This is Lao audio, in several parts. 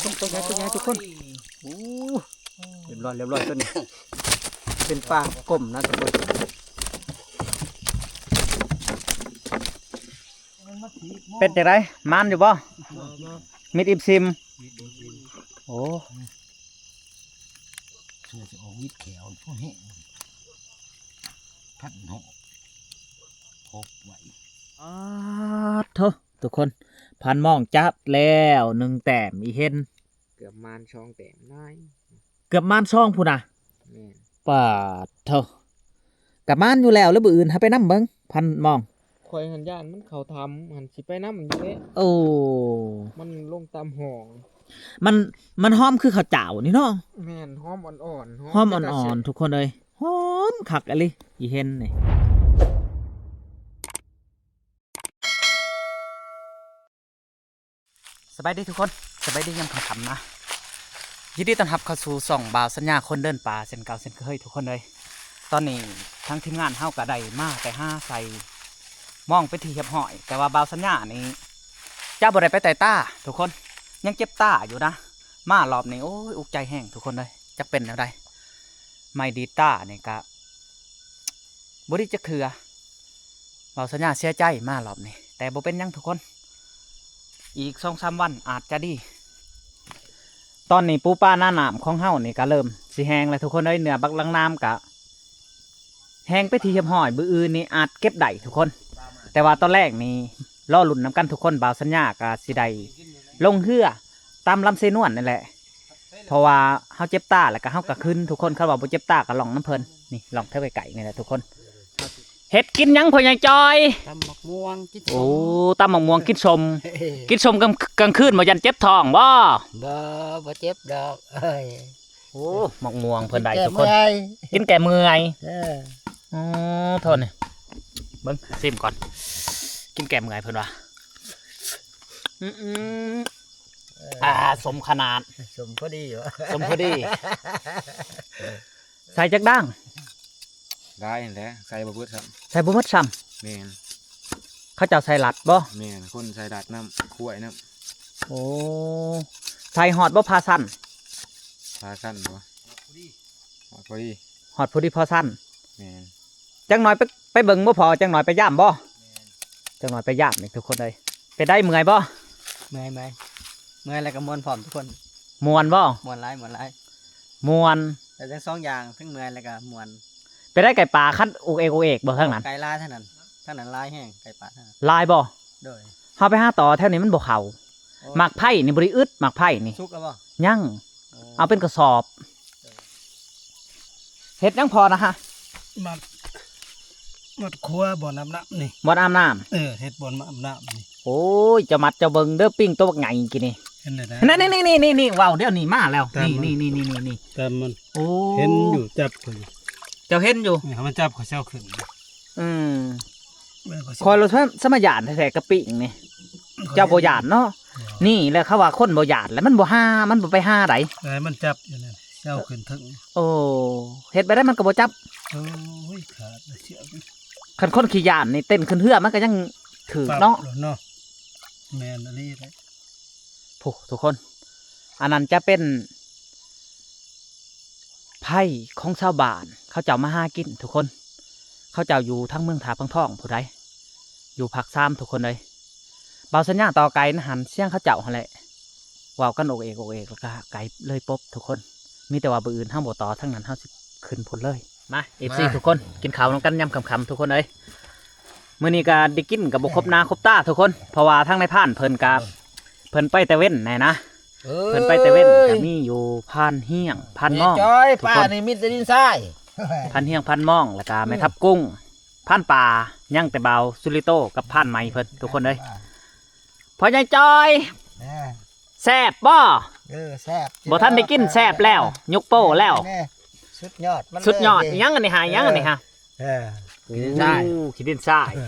ຕົວໃຫຍ່ ຕົວໃຫຍ່ທຸກຄົນ. ໂອ້ ຮຽບຮ້ອຍ ຮຽບຮ້ອຍ ຕົວນີ້ ເປັນປາກົມນະທຸກຄົນ. ເປັນຈັ່ງໃດ ໝານຢູ່ບໍ່? ມິດອີ່ມຊິມ. ໂອ້ ເສືອຊິອອກວິດແຂວພວກແຮງ ພັນຫົກ ຄົບໄວ້. ອາ ໂທ້ ທຸກຄົນ ພັນມອງຈັດແລ້ວໜຶ່ງແຕ້ມ ອີ່ເຫັນ ເກືອບມານສອງແຕ້ມນາຍ ເກືອບມານສອງພຸ້ນນະ. ແມ່ນ. ປາດໂທ້ ກະມານຢູ່ແລ້ວ ແລ້ວມື້ອື່ນຫາໄປນຳເບິ່ງ ພັນມອງ. ຂ້ອຍຫັ້ນຢ້ານມັນເຂົ້າຖ້ຳ ຫັ້ນຊິໄປນຳຢູ່ເດ້. ໂອ້ ມັນລົງຕາມຮ່ອງ ມັນ ມັນຫອມຄືເຂົ້າຈ້າວນີ້ເນາະ. ແມ່ນ ຫອມອ່ອນໆ ຫອມ ຫອມອ່ອນໆ ເປັນຕາແຊບ ທຸກຄົນເອີຍ ຫອມຄັກອີ່ຫຼີ ອີ່ເຫັນນີ້. ສະບາຍດີທຸກຄົນ ສະບາຍດີຍາມຄ່ຳໆນະ. ຍິນດີຕ້ອນຮັບເຂົ້າສູ່ຊ່ອງບ່າວສັນຍາຄົນເດີນປ່າ ເຊັ່ນເກົ່າເຊັ່ນເຄີຍທຸກຄົນເອີຍ. ຕອນນີ້ທາງທີມງານເຮົາກະໄດ້ມາແຕ່ຫາໃສ່ມອງເປັນທີ່ຮຽບຮ້ອຍ ແຕ່ວ່າບ່າວສັນຍານີ້ຈະບໍ່ໄດ້ໄປໄຕ່ຕາທຸກຄົນ ຍັງເຈັບຕາຢູ່ນະ. ມາລອບນີ້ ໂອ້ຍ ອຸກໃຈແຮງທຸກຄົນເອີຍ ຈັກເປັນແນວໃດ. ໄມ້ດີດຕານີ້ກະບໍ່ດີດຈັກເທື່ອ. ເວົ້າສັນຍາເສຍໃຈມາລອບນີ້ ແຕ່ບໍ່ເປັນຫຍັງທຸກຄົນ ອີກສອງສາມວັນອາດຈະດີ. ຕອນນີ້ປູປາໜານ້ຳຂອງເຮົານີ້ກະເລີ່ມຊິແຫ້ງແລ້ວທຸກຄົນເອີຍ. ເນື້ອບັກຫຼັງນ້ຳກະແຫ້ງເປັນທີ່ຮຽບຮ້ອຍ ມື້ອື່ນນີ້ອາດເກັບໄດ້ທຸກຄົນ ແຕ່ວ່າຕອນແລງນີ້ ລໍລຸ້ນນຳກັນທຸກຄົນ. ບ່າວສັນຍາກະຊິໄດ້ລົງເຮືອຕາມລຳເຊນວນນີ້ແຫຼະ ເພາະວ່າເຮົາເຈັບຕາ ແລ້ວກະເຮົາກະຂຶ້ນທຸກຄົນ. ຄັນວ່າບໍ່ເຈັບຕາກະລ່ອງນຳເພິ່ນ ນີ້ລ່ອງແຖວໃກ້ໆນີ້ແຫຼະທຸກຄົນ. ເຮັດກິນຫຍັງພໍ່ໃຫຍ່ຈອຍ? ຕຳໝາກມ່ວງກິນ ໂອ້ ສົ້ມ ຕຳໝາກມ່ວງກິນສົ້ມ. ກິນສົ້ມກາງ ກາງຄືນບໍ່ຢ້ານເຈັບທ້ອງບໍ່? ບໍ່ ບໍ່ເຈັບດອກເອີຍ. ໂອ້ ໝາກມ່ວງເພິ່ນໄດ້ທຸກຄົນ ກິນແກ້ເມື່ອຍ ກິນແກ້ເມື່ອຍ. ເອີ ໂອ້ ໂທດນີ້ ເບິ່ງ ຊິມກ່ອນ ກິນແກ້ເມື່ອຍເພິ່ນວ່າ. ອືມ ອືມ ເອີ ອ່າ ສົ້ມຂະໜາດ ສົ້ມພໍດີຫວາ ສົ້ມພໍດີ. ໃສ່ຈັກດ່າງ? ຫຼາຍຫັ້ນແຫຼະ ໃສ່ບໍ່ເບິດຊ້ຳ ໃສ່ບໍ່ໝົດຊ້ຳ. ແມ່ນ. ເຂົາເຈົ້າໃສ່ລັດບໍ່? ແມ່ນ ຄົນໃສ່ລັດນຳ ຄວາຍນຳ. ໂອ້ ໃສ່ຮອດບໍ່ພາຊັ້ນ? ພາຊັ້ນບໍ່? ຮອດພໍດີ ຮອດພໍດີພໍຊັ້ນ. ແມ່ນ. ຈັກໜ້ອຍໄປ ໄປເບິ່ງບໍ່ພໍ່? ຈັກໜ້ອຍໄປຢາມບໍ່? ແມ່ນ. ຈັກໜ້ອຍໄປຢາມນີ້ທຸກຄົນເອີຍ. ເປັນໃດ ເມື່ອຍບໍ່? ເມື່ອຍ ເມື່ອຍ ເມື່ອຍແລ້ວກໍມ່ວນພ້ອມທຸກຄົນ. ມ່ວນບໍ່? ມ່ວນຫຼາຍ ມ່ວນຫຼາຍ ມ່ວນ. ແຕ່ທັງສອງຢ່າງ ທັງເມື່ອຍແລ້ວກໍມ່ວນ. ເປັນໃດ ໄກ່ປ່າຄັນໂອກເອກໂອກເອກບໍ່ທາງນັ້ນ? ໄກ່ຫຼາຍທາງນັ້ນ ທາງນັ້ນຫຼາຍແຮງ ໄກ່ປ່າທາງນັ້ນ. ຫຼາຍບໍ່? ໂດຍ. ເຮົາໄປຫາຕໍ່ແຖວນີ້ມັນບໍ່ເຂົ້າ. ໂອ້ ໝາກໄຜ່ນີ້ບໍ່ໄດ້ອຶດ ໝາກໄຜ່ນີ້. ສຸກແລ້ວບໍ່? ຍັງ. ໂອ້ ເອົາເປັນກະສອບ. ເຮັດຫຍັງພໍ່ນະຮະ? ມັດ ມັດຄົວບ່ອນອາບນ້ຳນີ້ ບ່ອນອາບນ້ຳ. ເອີ ເຮັດບ່ອນອາບນ້ຳນີ້. ໂອ້ຍ ເຈົ້າມັດເຈົ້າເບິ່ງເດີ ປີ້ງໂຕບັກໃຫຍ່ກີ້ນີ້. ເຫັນແລ້ວນະ ນັ້ນ ນີ້ໆໆໆ ເວົ້າດຽວນີ້ມາແລ້ວ. ນີ້ໆໆໆ ຕາມມັນ. ໂອ້ ເຫັນຢູ່ ຈັບຂ້ອຍ ເຈົ້າເຫັນຢູ່. ເອີ ໃຫ້ມັນຈັບ ຂ້ອຍຊິເອົາຂຶ້ນ. ອືມ ຂ້ອຍລະສະມາຢ້ານແທ້ໆ ກະປິງນີ້ ເຈົ້າບໍ່ຢ້ານເນາະ. ນີ້ແຫຼະເຂົາວ່າຄົນບໍ່ຢ້ານແຫຼະ ມັນບໍ່ຫາ ມັນບໍ່ໄປຫາໃດ. ເອີ ມັນຈັບຢູ່ນັ້ນ ເຈົ້າຂຶ້ນເທິງ. ໂອ້ ເຮັດແບບໃດມັນກໍບໍ່ຈັບ. ໂອ້ຍ ຂາດແລ້ວເຊືອກ. ຄັນຄົນຂີ້ຢ້ານນີ້ເຕັ້ນຂຶ້ນເຮືອ ມັນກໍຍັງຖືກເນາະ. ແມ່ນອີ່ຫຼີແຫຼະ. ໂອ້ ທຸກຄົນ ອັນນັ້ນຈະເປັນ ໄພ້ຂອງຊາວບ້ານ ເຂົາເຈົ້າມາຫາກິນທຸກຄົນ. ເຂົາເຈົ້າຢູ່ທາງເມືອງທ່າພັງທອງຜູ້ໃດ ຢູ່ພາກສາມທຸກຄົນເອີຍ. ບ່າວສັນຍາຕໍ່ໄກ່ນະຫັ້ນ ສຽງເຂົາເຈົ້າຫັ້ນແຫຼະ ເວົ້າກັນໂອກເອກໂອກເອກ ແລ້ວກະໄກ່ເລີຍປົບທຸກຄົນ. ມີແຕ່ວ່າມື້ອື່ນເຮົາບໍ່ຕໍ່ທາງນັ້ນ ເຮົາຊິຂຶ້ນພຸ້ນເລີຍ. ມາ ເອັຟຊີ ມາ ທຸກຄົນ ກິນເຂົ້ານຳກັນຍາມຄ່ຳໆ ທຸກຄົນເອີຍ. ມື້ນີ້ກະໄດ້ກິນກະບໍ່ຄົບໜ້າຄົບຕາທຸກຄົນ ເພາະວ່າທາງນາຍພານເພິ່ນກະ ເອີ ເພິ່ນໄປແຕ່ເວັນແນ່ນະ. ເອີຍ ເພິ່ນໄປແຕ່ເວັນກະມີຢູ່ພານຮຽງ ພານມອງ ແມ່ຈ້ອຍ ທຸກຄົນ. ປ່ານີ້ມີແຕ່ດິນຊາຍ ພານຮຽງ ພານມອງ ແລ້ວກະແມ່ທັບກຸ້ງ ພານປ່າ ຍັງແຕ່ບ່າວສຸລິໂຕກັບພານໃໝ່ເພິ່ນ ທຸກຄົນເອີຍ. ພໍ່ໃຫຍ່ຈອຍ ເອີ ແຊບບໍ່? ເອີ ແຊບ. ບໍ່ທັນໄດ້ກິນແຊບແລ້ວ ຍົກໂປ້ແລ້ວ. ສຸດຍອດ ມັນ ສຸດຍອດ. ເລີຍ ອີຫຍັງອັນນີ້ຫາ ອີຫຍັງອັນນີ້ຫາ? ເອີ ໂອ້ ຂີ້ດິນຊາຍ ຂີ້ດິນຊາຍ. ເອີ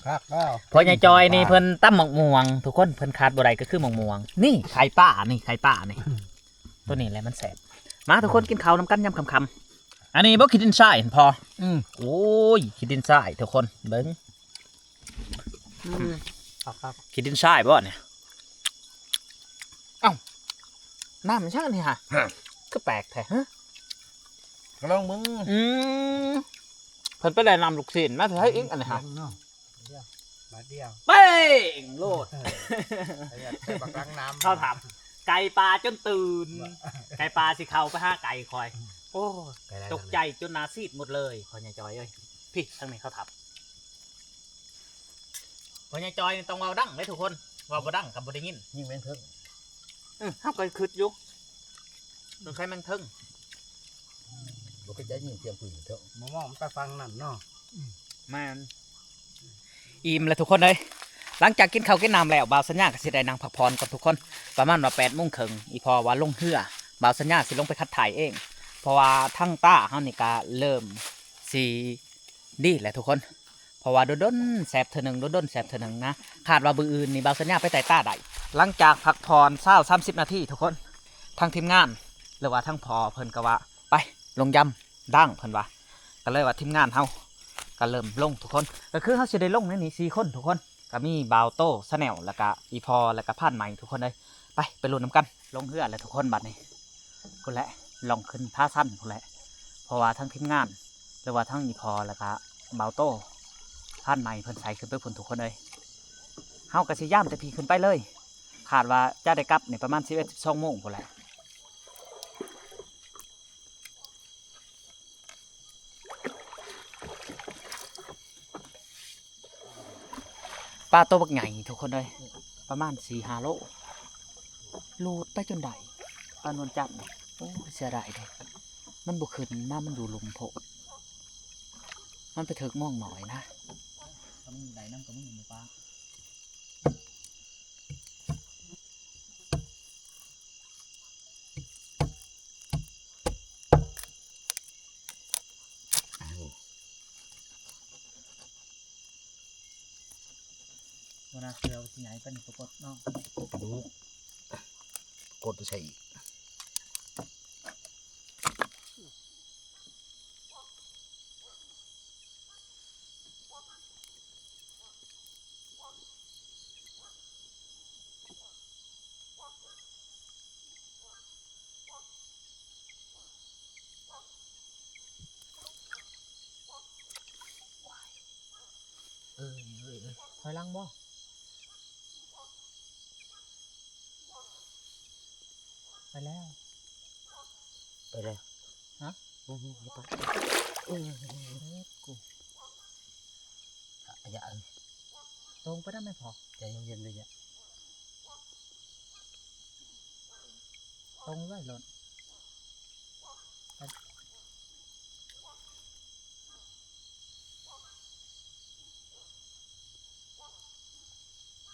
ຄັກແລ້ວ. ພໍ່ໃຫຍ່ຈອຍນີ້ເພິ່ນຕຳໝາກມ່ວງ ທຸກຄົນ ເພິ່ນຂາດບໍ່ໄດ້ກໍຄືໝາກມ່ວງ. ນີ້ໄຂ່ປາ ນີ້ໄຂ່ປານີ້ ໂຕນີ້ແຫຼະມັນແຊບ. ມາທຸກຄົນ ກິນເຂົ້ານຳກັນຍາມຄ່ຳໆ. ອັນນີ້ບໍ່ ຂີ້ດິນຊາຍ ພໍ່? ອືມ ໂອ້ຍ ຂີ້ດິນຊາຍ ທຸກຄົນເບິ່ງ. ອືມ ຄັກໆ. ຂີ້ດິນຊາຍບໍ່ນີ້? ເອົ້າ ນ້ຳຫຍັງນີ້ຫະ? ຮະ ຄືແປກແທ້ຫະ? ກະລອງເບິ່ງ. ອືມ ເພິ່ນໄປໄດ້ນ້ຳລູກຊີ້ນມາແຕ່ໃສອີກອັນນີ້ຫະ? ເນາະ ບາດດຽວ ເປ້ງໂລດ. ເອີ ໄປບັກຫຼັງນ້ຳ ເຂົາຖາມ ໄກ່ປ່າຈົນຕື່ນ ບໍ່ ໄກ່ປ່າຊິເຂົ້າໄປຫາໄກ່ຂ້ອຍ. ໂອ້ຍ ໄກ່ຫຼາຍ ຕົກໃຈຈົນໜ້າຊີດໝົດເລີຍ ພໍ່ໃຫຍ່ຈອຍເອີຍ. ພີ້ ທາງນີ້ເຂົາຖາມ. ພໍ່ໃຫຍ່ຈອຍນີ້ຕ້ອງເວົ້າດັງເດ້ທຸກຄົນ ເວົ້າບໍ່ດັງກໍບໍ່ໄດ້ຍິນ. ຍິງແມງເຖິງ ເອີ ເຮົາກໍຄຶດຢູ່ ຕ້ອງໃຊ້ແມງເຖິງ. ບໍ່ຄືຈະຍິງສຽງປືນເຖິງ ມອງໆໄປຝັ່ງນັ້ນເນາະ. ແມ່ນ. ອີ່ມແລ້ວທຸກຄົນເອີຍ. ຫຼັງຈາກກິນເຂົ້າກິນນ້ຳແລ້ວ ບ່າວສັນຍາກໍຊິໄດ້ນັ່ງພັກຜ່ອນກ່ອນທຸກຄົນ. ປະມານວ່າແປດໂມງເຄິ່ງ ອີ່ພໍ່ວ່າລົງເຮືອ ບ່າວສັນຍາຊິລົງໄປຂັດຖ່າຍເອງ ເພາະວ່າທາງຕາເຮົານີ້ກໍເລີ່ມຊິ ດີແຫຼະທຸກຄົນ ເພາະວ່າດົນໆແສບເທື່ອໜຶ່ງ ດົນໆແສບເທື່ອໜຶ່ງນະ. ຄາດວ່າມື້ອື່ນນີ້ບ່າວສັນຍາໄປໄຕ່ຕາໄດ້. ຫຼັງຈາກພັກຜ່ອນຊາວສາມສິບນາທີທຸກຄົນ ທາງທີມງານ ຫຼືວ່າທາງພໍ່ເພິ່ນກໍວ່າ ໄປລົງຢາມດ່າງ ເພິ່ນວ່າ ກໍເລີຍວ່າທີມງານເຮົາກໍເລີ່ມລົງທຸກຄົນ. ກໍຄືເຮົາຊິໄດ້ລົງໃນນີ້ສີ່ຄົນທຸກຄົນ ກໍມີບ່າວໂຕ Channel ແລ້ວກໍອີ່ພໍ່ ແລ້ວກໍພານໃໝ່ທຸກຄົນເອີຍ. ໄປ ໄປລຸ້ນນຳກັນ. ລົງເຮືອແລ້ວທຸກຄົນ ບັດນີ້ ພຸ້ນແຫຼະ ລ່ອງຂຶ້ນຜາຊັນພຸ້ນແຫຼະ ເພາະວ່າທາງທີມງານ ຫຼືວ່າທາງອີ່ພໍ່ ແລ້ວກະບ່າວໂຕ ພານໃໝ່ເພິ່ນໃສ່ຂຶ້ນໄປພຸ້ນທຸກຄົນເອີຍ. ເຮົາກະຊິຢາມແຕ່ພີ້ຂຶ້ນໄປເລີຍ ຄາດວ່າຈະໄດ້ກັບນີ້ປະມານສິບເອັດ ສິບສອງໂມງພຸ້ນແຫຼະ. ປາໂຕບັກໃຫຍ່ທຸກຄົນເອີຍ ປະມານສີ່ຫ້າໂລ ໂລດໄປຈົນໄດ້ ປານວນຈັນ. ໂອ້ຍ ເສຍດາຍເດ້ ມັນບໍ່ຂຶ້ນມາ ມັນຢູ່ລຸ່ມໂພດ ມັນໄປຖືກມອງໜ້ອຍນະ. ກະມີໄດ້ນຳ ກະມີໝູປ່າ. ບໍ່ໜ້າເຊື່ອວ່າຊິໃຫຍ່ປານນີ້ ປາກົດເນາະ ປາດຸກ ປາກົດໃສ່ອີກ. ເອີ ເອີ ເອີ ຖອຍຫຼັງບໍ່? ໄປແລ້ວ ໄປແລ້ວ ຮະ? ບໍ່ຮູ້ ບໍ່ໄປ. ເອີ ເອີ ເອີ ເອີ ກູ ອາ ຢ່າ ເອີ ຕົງໄປນຳແມ່ພໍ່ ໃຈເຢັນໆເດີ ຢ່າ ຕົງໄວ້ໂລດ.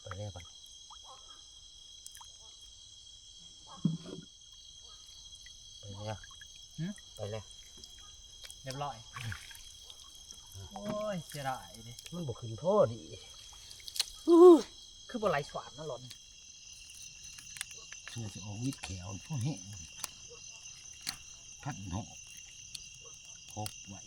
ໄປແລ້ວບັດ ໄປແລ້ວ ຫຶ? ໄປແລ້ວ ຮຽບຮ້ອຍ. ໂອ້ຍ ເສຍດາຍເດ້ ມັນບໍ່ຂຶ້ນພໍດີ. ອູ້ຍ ຄືບໍ່ໄຫຼສວາດນະຫຼອນ. ເສື້ອຊິອອກວິດແຂວ ພໍແຮງ ພັນຫົກ ຄົບໄວ້.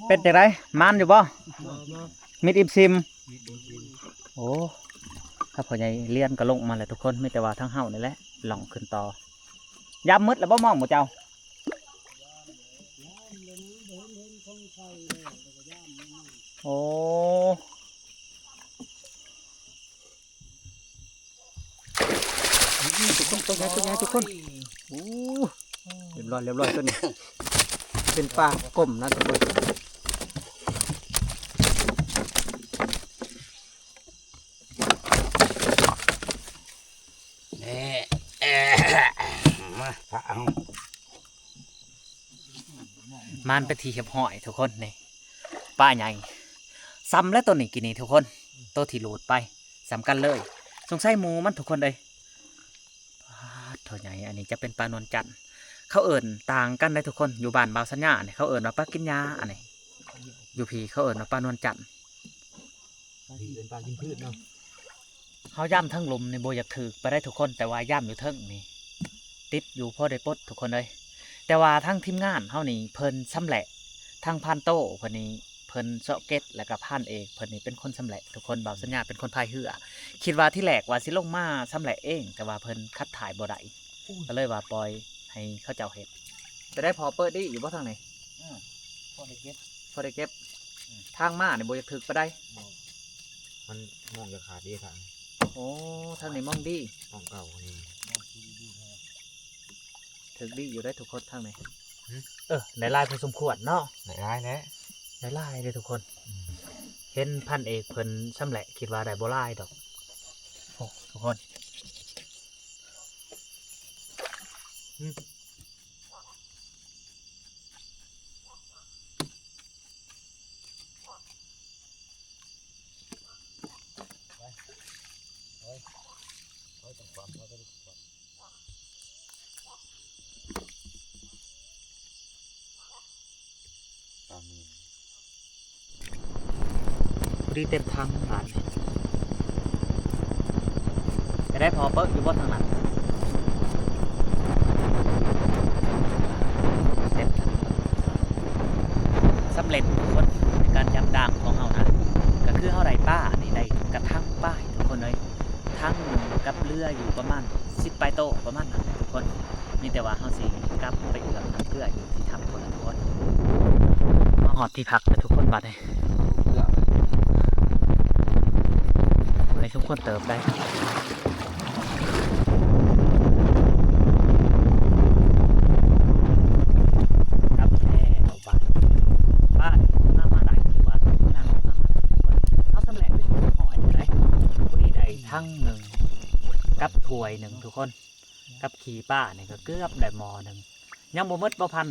ເປັນຈັ່ງໃດ ໝານຢູ່ບໍ່? ມິດອີ່ມຊິມ. ໂອ້ ຖ້າພໍ່ໃຫຍ່ລຽນກໍລົງມາແລ້ວທຸກຄົນ ມີແຕ່ວ່າທາງເຮົານີ້ແຫຼະລ່ອງຂຶ້ນຕໍ່. ຢາມໝົດແລ້ວບໍ່ ມອງໝູ່ເຈົ້າ? ໂອ້ ນີ້ທຸກຄົນ ຕົວໃຫຍ່ ຕົວໃຫຍ່ທຸກຄົນ. ໂອ້ ຮຽບຮ້ອຍ ຮຽບຮ້ອຍ ຕົວນີ້ ເປັນປາກົມນະທຸກຄົນ. ນີ້ ເອີ ມາ ພະເຮົາ ມານເປັນທີ່ຮຽບຮ້ອຍທຸກຄົນ. ນີ້ ປາໃຫຍ່ ສ່ຳແລ້ວໂຕນີ້ ກິນນີ້ທຸກຄົນ ໂຕທີ່ໂລດໄປ ສ່ຳກັນເລີຍ ສົງໄສໝູ່ມັນທຸກຄົນເອີຍ. ປາດ ໂຕໃຫຍ່ ອັນນີ້ຈະເປັນປານວນຈັນ ເຂົາເອີ້ນຕ່າງກັນເດ້ທຸກຄົນ. ຢູ່ບ້ານບ່າວສັນຍານີ້ ເຂົາເອີ້ນວ່າປາກິນຫຍ້າ ອັນນີ້ ຢູ່ພີ້ເຂົາເອີ້ນວ່າປານວນຈັນ. ປາກິນ ເປັນປາກິນພືດເນາະ. ເຮົາຢ້ຳທາງລຸ່ມນີ້ບໍ່ຢາກຖືກປານໃດທຸກຄົນ, ແຕ່ວ່າຢ້ຳຢູ່ເທິງນີ້ຕິດຢູ່ພໍໄດ້ປົດທຸກຄົນເອີຍ. ແຕ່ວ່າທາງທີມງານເຮົານີ້ເພິ່ນຊຳແຫຼະ, ທາງພານໂຕ້ເພິ່ນນີ້ເພິ່ນເຊາະເກັດ ແລ້ວກໍພານເອກເພິ່ນນີ້ເປັນຄົນຊຳແຫຼະທຸກຄົນ. ບ່າວສັນຍາເປັນຄົນພາຍເຮືອ, ຄິດວ່າທີແລກວ່າຊິລົງມາຊຳແຫຼະເອງ ແຕ່ວ່າເພິ່ນຂັບຖ່າຍບໍ່ໄດ້ ໂອ້ຍ ກໍເລີຍວ່າປ່ອຍໃຫ້ເຂົາເຈົ້າເຮັດ. ຈະໄດ້ພໍເປີດດີຢູ່ບໍ່ທາງນີ້? ອື ພໍໄດ້ເກັບ ພໍໄດ້ເກັບ. ອື ທາງມານີ້ບໍ່ຢາກຖືກປານໃດ. ບໍ່ ມັນມອງຈະຂາດເດ້ທາງ. ໂອ້ ທາງນີ້ມອງດີ ມອງເກົ່ານີ້ ຖືກດີຢູ່ໄດ໋ທຸກຄົນທາງນີ້. ຫື ເອີ ໄດ້ຫຼາຍພໍສົມຄວນເນາະ. ໄດ້ຫຼາຍແຫຼະ ໄດ້ຫຼາຍເດ້ທຸກຄົນ. ອື ເຫັນພັນເອກເພິ່ນຊຳແຫຼະ ຄິດວ່າໄດ້ບໍ່ຫຼາຍດອກ. ໂອ້ ທຸກຄົນ ພໍດີເຕັມຖັງບາດນີ້. ຈະໄດ້ພໍເປີດຢູ່ບໍ່ທາງນັ້ນ? ເຕັມ ສຳເລັດທຸກຄົນ ໃນການຢຳດ່າງຂອງເຮົານະ ກໍຄືເຮົາໄດ້ປານີ້ ໄດ້ກະທັງປາທຸກຄົນເອີຍ. ຖັງໜຶ່ງກັບເຫຼືອຢູ່ປະມານສິບປາຍໂຕ ປະມານນັ້ນແຫຼະທຸກຄົນ. ມີແຕ່ວ່າເຮົາຊິກັບໄປເອືອບນ້ຳເກືອຢູ່ທີ່ຖ້ຳພຸ້ນລະທຸກຄົນ. ມາຮອດທີ່ພັກແລ້ວທຸກຄົນບາດນີ້. ເກືອ ເມື່ອຍສົມຄວນເຕີບໄດ໋. ກັບແລ້ວບາດ ບາດ ນ້ຳມາໄດ້ ຫຼືວ່ານ້ຳມາໄດ້ທຸກຄົນ. ເຮົາສຳເລັດເປັນທີ່ຮຽບຮ້ອຍແລ້ວໄດ໋. ຜູ້ນີ້ໄດ້ຖັງໜຶ່ງ ກັບຖ້ວຍໜຶ່ງທຸກຄົນ. ກັບຂີ້ປານີ້ກໍເກືອບໄດ້ໝໍ້ໜຶ່ງ. ຍັງບໍ່ໝົດບໍ່ພັນ?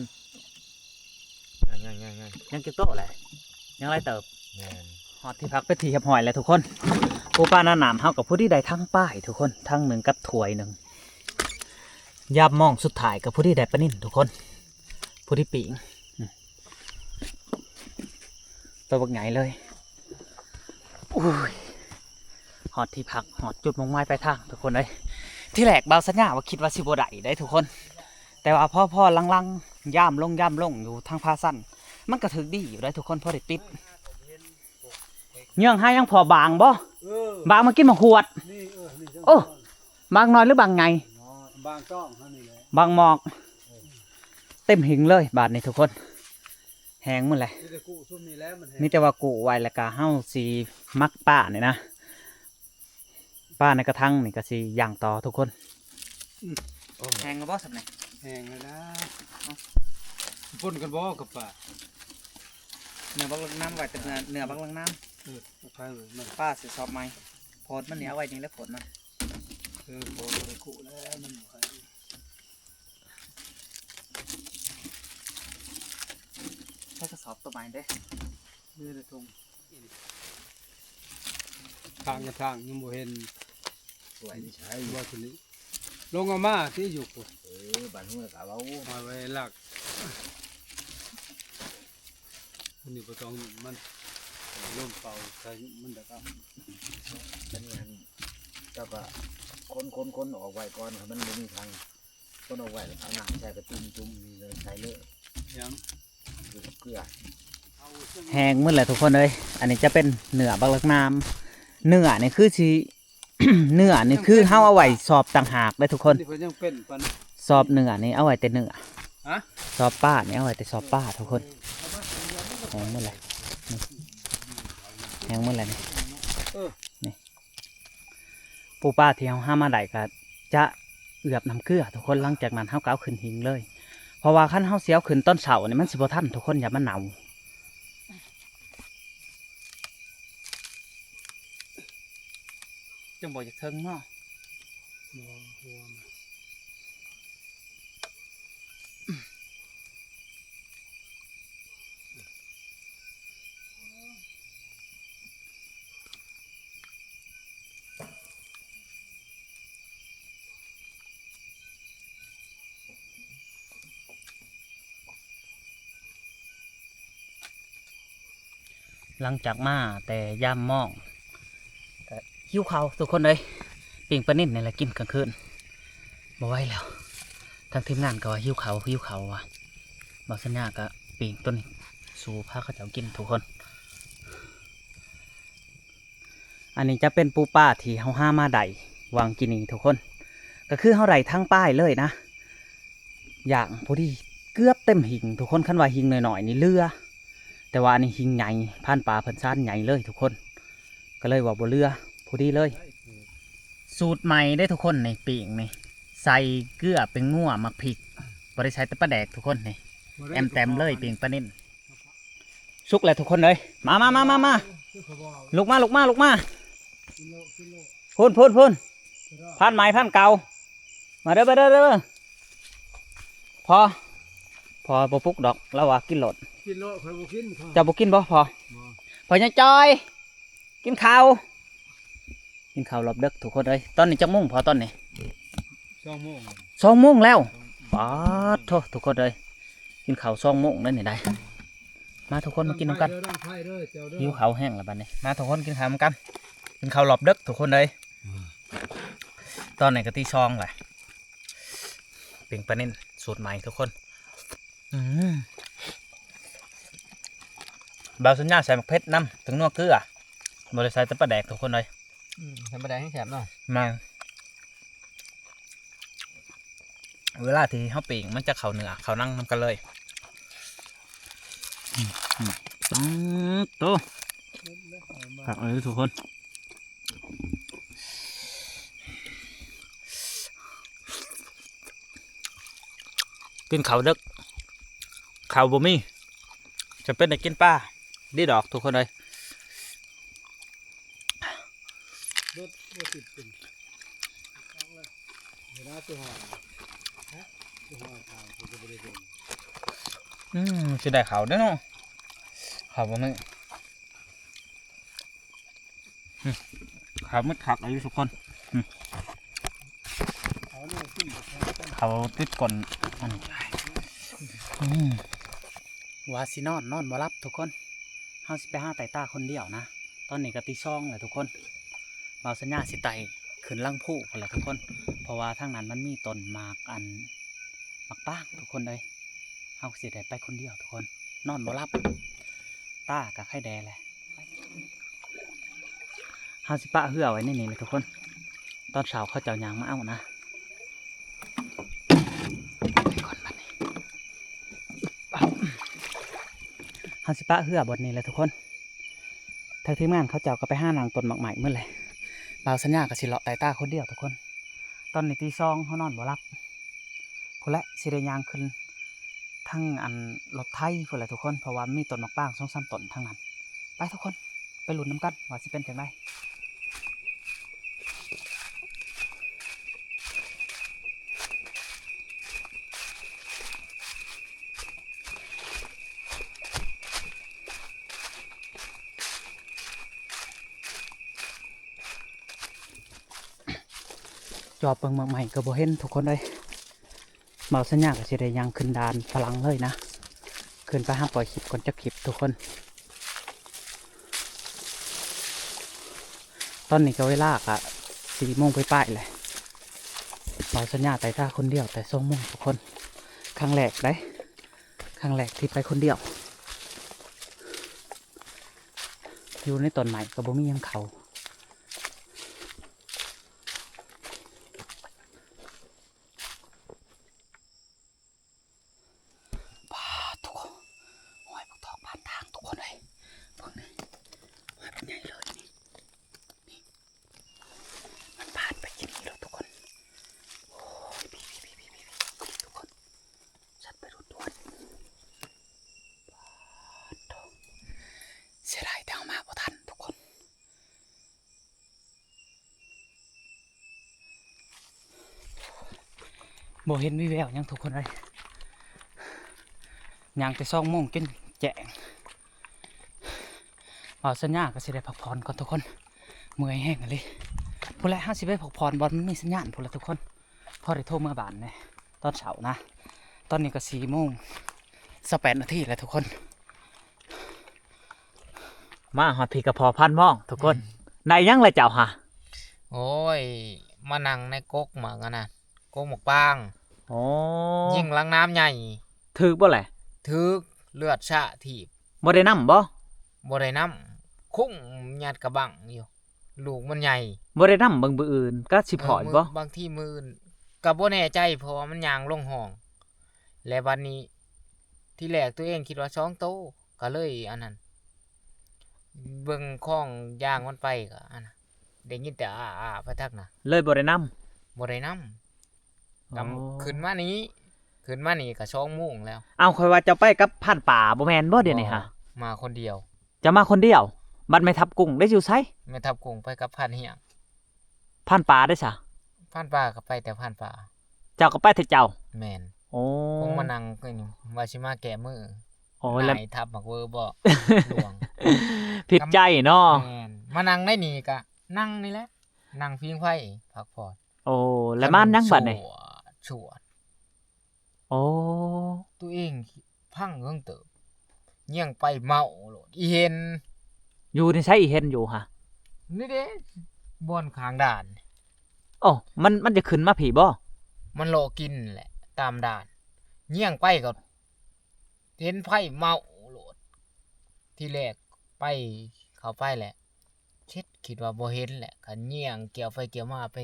ຍັງໆໆໆ ຍັງຈັກໂຕແຫຼະ? ຍັງຫຼາຍເຕີບ. ແມ່ນ ຮອດທີ່ພັກເປັນທີ່ຮຽບຮ້ອຍແລ້ວທຸກຄົນ. ປູປາໜານ້ຳເຮົາກໍພໍດີໄດ້ຖັງປາທຸກຄົນ, ຖັງໜຶ່ງກັບຖ້ວຍໜຶ່ງ. ຍາມມອງສຸດທ້າຍກໍພໍດີໄດ້ປານິນທຸກຄົນ, ພໍດີປີ້ງ. ໂຕບັກໃຫຍ່ເລີຍ. ໂອ້ຍ ຮອດທີ່ພັກ ຮອດຈຸດມຸ່ງໝາຍປາຍທາງທຸກຄົນເອີຍ. ທີແລກບ່າວສັນຍາວ່າຄິດວ່າຊິບໍ່ໄດ້ເດ້ທຸກຄົນ, ແຕ່ວ່າພໍ ພໍຫຼັງໆ ຍາມລົງ ຍາມລົງຢູ່ທາງຜາຊັນ ມັນກໍຖືກດີຢູ່ເດ້ທຸກຄົນ, ພໍໄດ້ຕິດ. ເຍື່ອງຫາຍັງພໍບາງບໍ່? ເອີ ບາງມາກິນໝາກຫວດ. ນີ້ ເອີ ນີ້ ໂອ້ ບາງນ້ອຍຫຼືບາງໃຫຍ່? ບາງຈ້ອງເຮົານີ້ແຫຼະ ບາງໝອກ. ເອີ ເຕັມຫິງເລີຍບາດນີ້ທຸກຄົນ. ແຫ້ງໝົດແຫຼະ ມີແຕ່ກຸຊຸມນີ້ແຫຼະ ມັນແຫ້ງ ມີແຕ່ວ່າກຸໄວ້ ແລ້ວກະເຮົາຊິໝັກປານີ້ນະ. ປາໃນກະທັງນີ້ກະຊິຍ່າງຕໍ່ທຸກຄົນ. ອືມ ແຫ້ງແລ້ວບໍ່ຊັ້ນນີ້? ແຫ້ງແລ້ວນະ. ເອົ້າ ປົນກັນບໍ່ກັບປາ? ເນື້ອບັກລາກນ້ຳໄວ້ແຕ່ເນື້ອ ເນື້ອບັກລາກນ້ຳ. ເອີ ເອົາໄປເລີຍ ປາຊິຊອບໃໝ່. ໂພດມັນນີ້ເອົາໄວ້ນີ້ແຫຼະ ໂພດມັນ. ເອີ ໂພດໄປກຸແລ້ວມັນບໍ່ຄ່ອຍ ໃສ່ກະສອບໂຕໃໝ່ເດ້. ນີ້ແຫຼະ ຖົງ ທາງກະທາງຍັງບໍ່ເຫັນ. ສວຍນີ້ໃສ? ວ່າຊິນີ້ ລົງເອົາມາຕິຢູ່ພຸ້ນ. ເອີ ບ້ານຫ້ວຍກະເວົ້າ ມາໄວ້ຫຼັກ. ອັນນີ້ບໍ່ຕ້ອງ ມັນລົມເປົ່າໃສ່ ມັນດະກະ. ອັນນີ້ຫັ້ນ ເຈົ້າກະຂົນໆໆອອກໄວ້ກ່ອນ ຄັນມັນບໍ່ມີຖັງ. ຄົນເອົາໄວ້ແລ້ວເອົານ້ຳໃສ່ກະຈຸ່ມໆ ນີ້ໃສ່ເລີຍ. ຫຍັງ? ເກືອ ເກືອ. ແຫ້ງໝົດແຫຼະທຸກຄົນເອີຍ. ອັນນີ້ຈະເປັນເນື້ອບັກລາກນ້ຳ. ເນື້ອນີ້ຄືຊິ ເນື້ອນີ້ຄືເຮົາເອົາໄວ້ຊອບຕ່າງຫາກເດ້ທຸກຄົນ. ນີ້ເພິ່ນຍັງເປັນປານ ຊອບເນື້ອນີ້ເອົາໄວ້ແຕ່ເນື້ອ. ຮະ? ຊອບປານີ້ເອົາໄວ້ແຕ່ຊອບປາທຸກຄົນ. ແຫ້ງໝົດແຫຼະ ນີ້ ແຫ້ງໝົດແຫຼະນີ້. ເອີ ນີ້ ປູປາທີ່ເຮົາຫາມາໄດ້ກະຈະເອືອບນ້ຳເກືອທຸກຄົນ, ຫຼັງຈາກນັ້ນເຮົາກະເອົາຂຶ້ນຫິ້ງເລີຍ, ເພາະວ່າຄັນເຮົາຊິເອົາຂຶ້ນຕອນເຊົ້ານີ້ມັນຊິບໍ່ທັນທຸກຄົນ, ຢ້ານມັນເນົ່າ. ຈັ່ງບໍ່ຢາກເທິງເນາະ. ບໍ່ ຫົວມັນ. ຫຼັງຈາກມາແຕ່ຍາມມອງ ກະ ຫິວເຂົ້າທຸກຄົນເອີຍ, ປີ້ງປານິນນີ້ແຫຼະກິນກາງຄືນ ບໍ່ໄຫວແລ້ວ. ທາງທີມງານກໍວ່າຫິວເຂົ້າ ຫິວເຂົ້າວ່າ ບ່າວສັນຍາກໍປີ້ງຕົວນີ້ສູ່ພາເຂົາເຈົ້າກິນທຸກຄົນ. ອັນນີ້ຈະເປັນປູປາທີ່ເຮົາຫາມາໄດ້ຫວ່າງກີ້ນີ້ທຸກຄົນ, ກໍຄືເຮົາໄດ້ທັງປາຍເລີຍນະ. ຢ່າງພໍດີເກືອບເຕັມຫິງທຸກຄົນ, ຄັນວ່າຫິງນ້ອຍໆນີ້ເຫຼືອ, ແຕ່ວ່າອັນນີ້ຫິງໃຫຍ່ ພານປ່າເພິ່ນຊານໃຫຍ່ເລີຍທຸກຄົນ, ກໍເລີຍວ່າບໍ່ເຫຼືອ ພໍດີເລີຍ. ສູດໃໝ່ເດ້ທຸກຄົນນີ້, ປີ້ງນີ້ ໃສ່ເກືອ ແປ້ງນົວ ໝາກພິກ, ບໍ່ໄດ້ໃສ່ແຕ່ປາແດກທຸກຄົນນີ້, ແອມແຕມເລີຍ ປີ້ງປານິນ. ສຸກແລ້ວທຸກຄົນເອີຍ, ມາ ມາ ມາ ມາ ມາ ລຸກມາ ລຸກມາ ລຸກມາ. ພຸ້ນ ພຸ້ນ ພຸ້ນ ພານໃໝ່ ພານເກົ່າ, ມາເດີ ມາເດີ ເດີ. ພໍ່ ພໍ່ບໍ່ປຸກດອກ, ລາວວ່າກິນໂລດ. ກິນໂລດ ຂ້ອຍບໍ່ກິນ. ເຈົ້າບໍ່ກິນບໍ່ພໍ່? ບໍ່. ພໍ່ໃຫຍ່ຈອຍ ກິນເຂົ້າ. ກິນເຂົ້າຮອບເດິກທຸກຄົນເອີຍ. ຕອນນີ້ຈັກໂມງພໍ່? ຕອນນີ້ ສອງໂມງ ສອງໂມງແລ້ວ. ປາດໂທ ທຸກຄົນເອີຍ, ກິນເຂົ້າສອງໂມງແລ້ວນີ້ໄດ໋. ມາທຸກຄົນມາກິນນຳກັນ, ຫິວເຂົ້າແຮງແລ້ວບັດນີ້. ມາທຸກຄົນກິນເຂົ້ານຳກັນ, ກິນເຂົ້າຮອບເດິກທຸກຄົນເອີຍ. ຕອນນີ້ກໍຕີສອງແລ້ວ. ປີ້ງປານິນສູດໃໝ່ທຸກຄົນ. ອືມ ບ່າວສັນຍາໃສ່ໝາກເຜັດນຳ ແປ້ງນົວ ເກືອ, ບໍ່ໄດ້ໃສ່ແຕ່ປາແດກທຸກຄົນເອີຍ. ອືມ ໃສ່ປາແດກແຮງແຊບເນາະ. ແມ່ນ. ເວລາທີ່ເຮົາປີ້ງ ມັນຈະເຂົ້າເນື້ອເຂົ້າໜັງນຳກັນເລີຍ. ອືມ ອືມ ປາດໂທ ຄັກເລີຍທຸກຄົນ. ກິນເຂົ້າເດິກ ເຂົ້າບໍ່ມີ ຈຳເປັນໄດ້ກິນປາ ດີດອກທຸກຄົນເອີຍ. ລົດບໍ່ຕິດເປັນ ເວລາຊິຮອດ ຮະ ຊິຮອດທາງ ເພິ່ນກໍບໍ່ໄດ້ເບິ່ງ. ອືມ ຊິໄດ້ເຂົ້າເດ້ເນາະ, ເຂົ້າບໍ່ມີ. ອືມ ເຂົ້າມັນຄັກອີ່ຫຼີທຸກຄົນ. ອືມ ເຂົ້າຕິດກົ້ນ ອືມ ວ່າຊິນອນ ນອນບໍ່ຫຼັບທຸກຄົນ. ເຮົາຊິໄປຫາໄຕ່ຕາຄົນດຽວນະ. ຕອນນີ້ກໍຕີສອງແລ້ວທຸກຄົນ. ບ່າວສັນຍາຊິໄຕ່ຂຶ້ນຫຼັງພູພຸ້ນແຫຼະທຸກຄົນ, ເພາະວ່າທາງນັ້ນມັນມີຕົ້ນໝາກ ອັນ ໝາກປາງທຸກຄົນເອີຍ. ເຮົາຊິໄດ້ໄປຄົນດຽວທຸກຄົນ, ນອນບໍ່ຫຼັບ, ຕາກໍໄຄແດ່ແຫຼະ. ເຮົາຊິປະເຮືອໄວ້ໃນນີ້ແຫຼະທຸກຄົນ, ຕອນເຊົ້າເຂົາເຈົ້າຍ່າງມາເອົານະ. ໄປກ່ອນບັດນີ້. ເຮົາຊິປະເຮືອບ່ອນນີ້ແຫຼະທຸກຄົນ. ທາງທີມງານເຂົາເຈົ້າກໍໄປຫານັ່ງຕົ້ນໝາກໄມ້ໝົດແຫຼະ. ບ່າວສັນຍາກໍຊິເລາະໄຕ່ຕາຄົນດຽວທຸກຄົນ. ຕອນນີ້ຕີສອງ ເຮົານອນບໍ່ຫຼັບ. ພຸ້ນແຫຼະ ຊິໄດ້ຍ່າງຂຶ້ນທາງ ອັນ ລົດໄຖພຸ້ນແຫຼະທຸກຄົນ, ເພາະວ່າມີຕົ້ນໝາກປາງສອງສາມຕົ້ນທາງນັ້ນ. ໄປທຸກຄົນ ໄປລຸ້ນນຳກັນວ່າຊິເປັນຈັ່ງໃດ. ຈອບເບິ່ງໝາກໄມ້ກໍບໍ່ເຫັນທຸກຄົນເອີຍ. ບ່າວສັນຍາກໍຊິໄດ້ຍ່າງຂຶ້ນດ່ານຝຣັ່ງເລີຍນະ. ຂຶ້ນໄປຫາປ່ອຍຄລິບກ່ອນຈັກຄລິບທຸກຄົນ. ຕອນນີ້ກໍເວລາກໍສີ່ໂມງປາຍໆແຫຼະ. ບ່າວສັນຍາໄຕ່ຕາຄົນດຽວແຕ່ສອງໂມງທຸກຄົນ. ຄັ້ງແລກເດ້, ຄັ້ງແລກທີ່ໄປຄົນດຽວ. ຢູ່ໃນຕົ້ນໄມ້ກໍບໍ່ມີຫຍັງເຂົ້າ. ປາດໂທ ຮອຍບັກທອກຜ່ານທາງທຸກຄົນເອີຍ. ເບິ່ງນີ້ ຮອຍບັກໃຫຍ່ເລີຍນີ້. ນີ້ ມັນຜ່ານໄປທີ່ນີ້ແລ້ວທຸກຄົນ. ໂອ້ຍ ພີ່ໆໆໆ ທຸກຄົນ. ສັດໄປໂດດໆ. ປາດໂທ ເສຍດາຍແຕ່ເຮົາມາບໍ່ທັນທຸກຄົນ. ບໍ່ເຫັນວີແວວຫຍັງທຸກຄົນເອີຍ. ຍ່າງແຕ່ສອງໂມງຈົນແຈ້ງ. ເວົ້າສັນຍາກໍຊິໄດ້ພັກຜ່ອນກ່ອນທຸກຄົນ. ເມື່ອຍແຮງອີ່ຫຼີ. ພຸ້ນແຫຼະ ເຮົາຊິໄປພັກຜ່ອນບ່ອນມັນມີສັນຍານພຸ້ນແຫຼະທຸກຄົນ. ພໍໄດ້ໂທເມືອບ້ານແດ່ຕອນເຊົ້ານະ. ຕອນນີ້ກໍສີ່ໂມງຊາວແປດນາທີແລ້ວທຸກຄົນ. ມາຮອດພີ້ກໍພໍພານມອງທຸກຄົນ. ອືມ ໄດ້ຫຍັງລະເຈົ້າຫະ? ໂອ້ຍ ມານັ່ງໃນກົກໝາກອັນນັ້ນ ກົກໝາກປາງ. ອໍ ຍິງຫຼັງນ້ຳໃຫຍ່. ຖືກບໍ່ແຫຼະ? ຖືກ ເລືອດຊະຖີບ. ບໍ່ໄດ້ນຳບໍ່? ບໍ່ໄດ້ນຳ ຄຸ້ງຍັດກະບັ້ງຢູ່ ລູກມັນໃຫຍ່. ບໍ່ໄດ້ນຳເບິ່ງມື້ອື່ນ ກະຊິພ້ອຍບໍ່? ເອີ ມື້ ບາງທີມື້ອື່ນກະບໍ່ແນ່ໃຈ ເພາະວ່າມັນຍ່າງລົງຮ່ອງ ແລະ ບັດນີ້ ທີແລກຕົວເອງຄິດວ່າສອງໂຕ ກະເລີຍອັນນັ້ນ ເບິ່ງຄອງຢາງມັນໄປ ກະອັນນັ້ນ ໄດ້ຍິນແຕ່ອ້າໆ ໄປທັກນະ ເລີຍບໍ່ໄດ້ນຳ. ບໍ່ໄດ້ນຳ. ອໍ ກຳ ຂຶ້ນມານີ້ ຂຶ້ນມານີ້ກະສອງໂມງແລ້ວ. ເອົ້າ ຂ້ອຍວ່າເຈົ້າໄປກັບພານປ່າບໍ່ແມ່ນບໍ່ດຽວນີ້ຫະ? ອໍ ມາຄົນດຽວ. ເຈົ້າມາຄົນດຽວ. ບັດແມ່ທັບກຸ້ງໄດ້ຢູ່ໃສ? ແມ່ທັບກຸ້ງໄປກັບພານຮຽງ. ພານປ່າເດ້ຊະ? ພານປ່າກໍໄປແຕ່ພານປ່າ. ເຈົ້າກໍໄປແຕ່ເຈົ້າ? ແມ່ນ. ໂອ້ ຄົງມານັ່ງ ວ່າຊິມາແກ້ມື. ໂອ້ ແລ້ວ ນາຍທັບໝາກເວີບໍ່ ຫຼວງ ຜິດໃຈເນາະ. ແມ່ນ ມານັ່ງໃນນີ້ກະນັ່ງນີ້ແຫຼະ ນັ່ງພິງໄຟພັກຜ່ອນ. ໂອ້ ແລ້ວມານຫຍັງບັດນີ້? ຊວດ ຊວດ. ໂອ້ ໂຕເອງພັງເຫິງເຕີບ ຍ່ຽງໄປເມົາໂລດ ອີເຫັນ. ຢູ່ໃນໃສອີເຫັນຢູ່ຫະ? ນີ້ເດ້ ບ່ອນຂ້າງດ່ານ. ໂອ້ ມັນ ມັນຈະຂຶ້ນມາພີ້ບໍ່? ມັນເລາະກິນແຫຼະຕາມດ່ານ ຍ່ຽງໄປກໍ ເຫັນໄຟເມົາໂລດ. ທີແລກໄປ ເຂົ້າໄປແຫຼະ ເຊັດ ຄິດວ່າບໍ່ເຫັນແຫຼະ ກະຍ່ຽງກ່ຽວໄປກ່ຽວມາ ໄປ